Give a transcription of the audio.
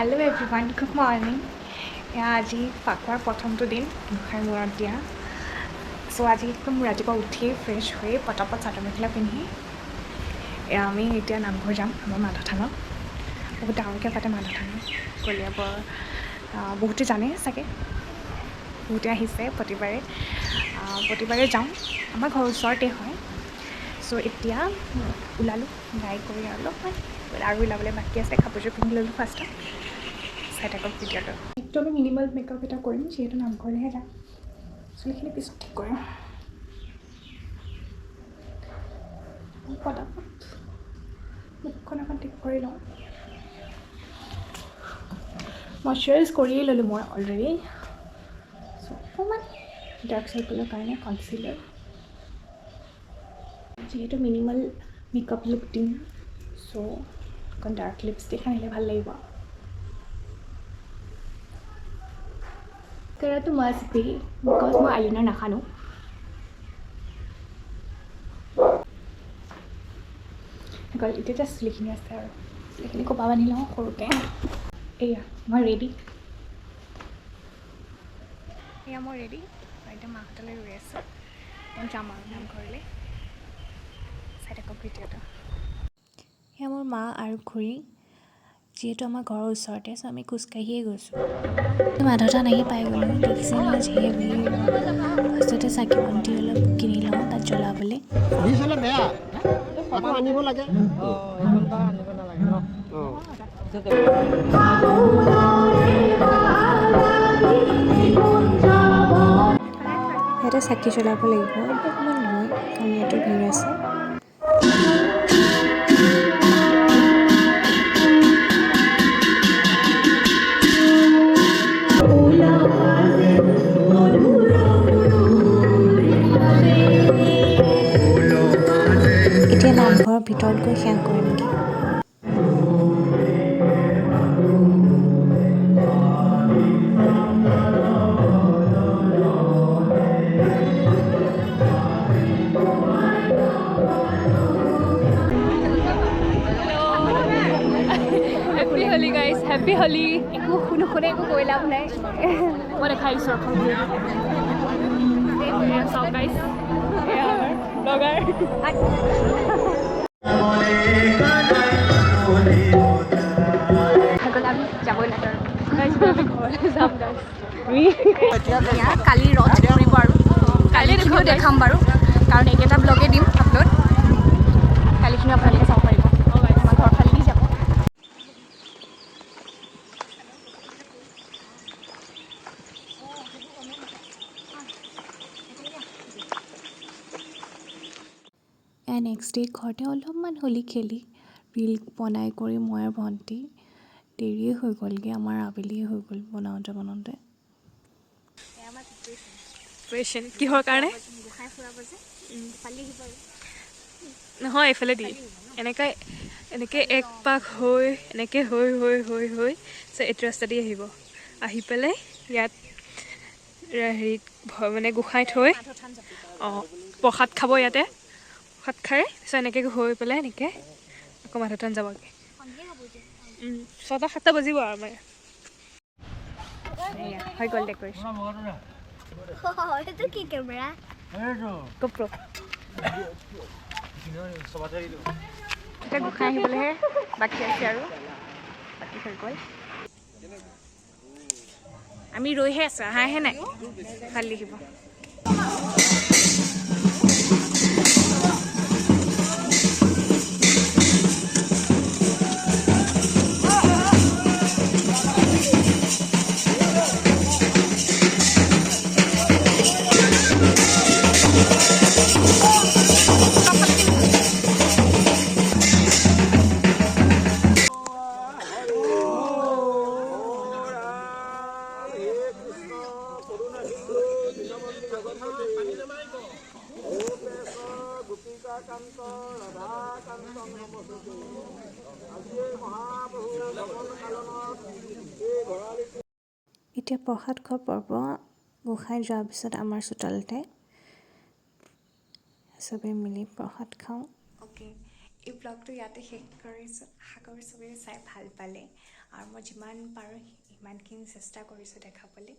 Hello everyone, good morning. এয়া আজি ফাকুৱাৰ প্ৰথমটো দিন, গোঁসাই মূৰত দিয়া। চ' আজি একদম ৰাতিপুৱা উঠিয়েই ফ্ৰেছ হৈ পটাপট চাদৰ মেখেলা পিন্ধি এয়া আমি এতিয়া নামঘৰ যাম। আমাৰ মাধৱ থানত বহুত ডাঙৰকৈ পাতে। মাধৱ থানত কলিয়াবৰ বহুতে জানে চাগে, বহুতে আহিছে প্ৰতিবাৰে। প্ৰতিবাৰে যাওঁ, আমাৰ ঘৰৰ ওচৰতে হয়। চ' এতিয়া ওলালোঁ গাই কৰি আৰু অলপমান আৰু ওলাবলৈ বাকী আছে। কাপোৰযোৰ পিন্ধি ল'লোঁ ফাৰ্ষ্টত। চাই থাকক ভিডিঅ'টো। একদমেই মিনিমাল মেকআপ এটা কৰিম, যিহেতু নামঘৰলৈহে যাম। চুলিখিনি পিছত ঠিক কৰিম। পটাপট মুখখন অকণ ঠিক কৰি লওঁ। মইশ্চাৰাইজ কৰিয়েই ল'লোঁ মই অলৰেডি। চ' অকণমান ডাৰ্ক চাৰ্কলৰ কাৰণে কনচিলাৰ। যিহেতু মিনিমাল মেকআপ লুক দিম, চ' অকণ ডাৰ্ক লিপষ্টিক সানিলে ভাল লাগিব। মাস্কাৰাটো মাষ্ট বি, because মই আইলাইনাৰ নাসানো। গ'ল। এতিয়া জাষ্ট চুলিখিনি আছে আৰু চুলিখিনি কপা বান্ধি লওঁ সৰুকৈ। এয়া মই ৰেডি, এয়া মই ৰেডি। এতিয়া মাহঁতলৈ ৰৈ আছোঁ, যাম আৰু নামঘৰলৈ। চাই থাকক ভিডিঅ'টো। এয়া মোৰ মা আৰু খুৰী। যিহেতু আমাৰ ঘৰৰ ওচৰতে, চ' আমি খোজকাঢ়িয়ে গৈছোঁ। মাধৱ থান আহি পাই গ'লোঁ। দেখিছে নহয়, যিহে ভিৰ। ফাৰ্ষ্টতে চাকি বন্তি অলপ কিনি লওঁ তাত জ্বলাবলৈ। বিষ হ'লে বেয়া, আকৌ আনিব লাগে। অঁ। ইয়াতে চাকি জ্বলাব লাগিব অকণমান লৈ, কাৰণ ইয়াতো ভিৰ আছে। এতিয়া নামঘৰৰ ভিতৰত গৈ সেৱা কৰিমগৈ। Happy Holi guys, happy Holi. একো নুশুনে, একো কৈ লাভ নাই। মই দেখাই দিছোঁ, ৰখক। চাওক গাইজ, এয়া আমাৰ ব্লগাৰ। হৈ গ'ল, আমি যাবই লাগে আৰু ঘৰলৈ যাম গাইজ। কালি ৰথ ঘূৰিব আৰু কালিখিনিও দেখাম বাৰু, কাৰণ এইকেইটা ব্লগে দিম আপলোড। কালিখিনিও আপোনালোকে চাব পাৰিব। আমাৰ ঘৰ ফালেদি যাব। এয়া নেক্সট ডে ঘৰতে অলপমান হোলী খেলি, ৰিল বনাই কৰি মই আৰু ভণ্টি দেৰিয়ে হৈ গ'লগৈ আমাৰ, আবেলিয়ে হৈ গ'ল বনাওঁতে বনাওঁতে। প্ৰিপেৰেশ্যন কিহৰ কাৰণে? গোঁসাই ফুৰাব যে ফালি আহিব আৰু। নহয়, এইফালে দি এনেকৈ এনেকৈ এক পাক হৈ এনেকৈ হৈ হৈ হৈ হৈ তাৰপিছত এইটো ৰাস্তা দি আহিব। আহি পেলাই ইয়াত হেৰিত মানে গোঁসাই থৈ, অঁ, প্ৰসাদ খাব ইয়াতে। প্ৰসাদ খাই তাৰপিছত এনেকৈ হৈ পেলাই এনেকৈ আকৌ মাধৱথান যাবগৈ। 6টা 7টা বাজিব আৰু আমাৰ। এয়া হৈ গ'ল ডেক'ৰেশ্যন। এইটো কি কেমেৰা? GoPro। এতিয়া গোঁসাই আহিবলৈহে বাকী আছে আৰু বাকী হৈ গ'ল। আমি ৰৈহে আছোঁ, আহাহে নাই। ভাল দেখিব। এতিয়া প্ৰসাদ খোৱা পৰ্ব। গোঁসাই যোৱাৰ পিছত আমাৰ চোতালতে চবেই মিলি প্ৰসাদ খাওঁ। অ'কে, এই ব্লগটো ইয়াতে শেষ কৰিছোঁ। আশা কৰোঁ চবেই চাই ভাল পালে। আৰু মই যিমান পাৰোঁ সিমানখিনি চেষ্টা কৰিছোঁ দেখাবলৈ।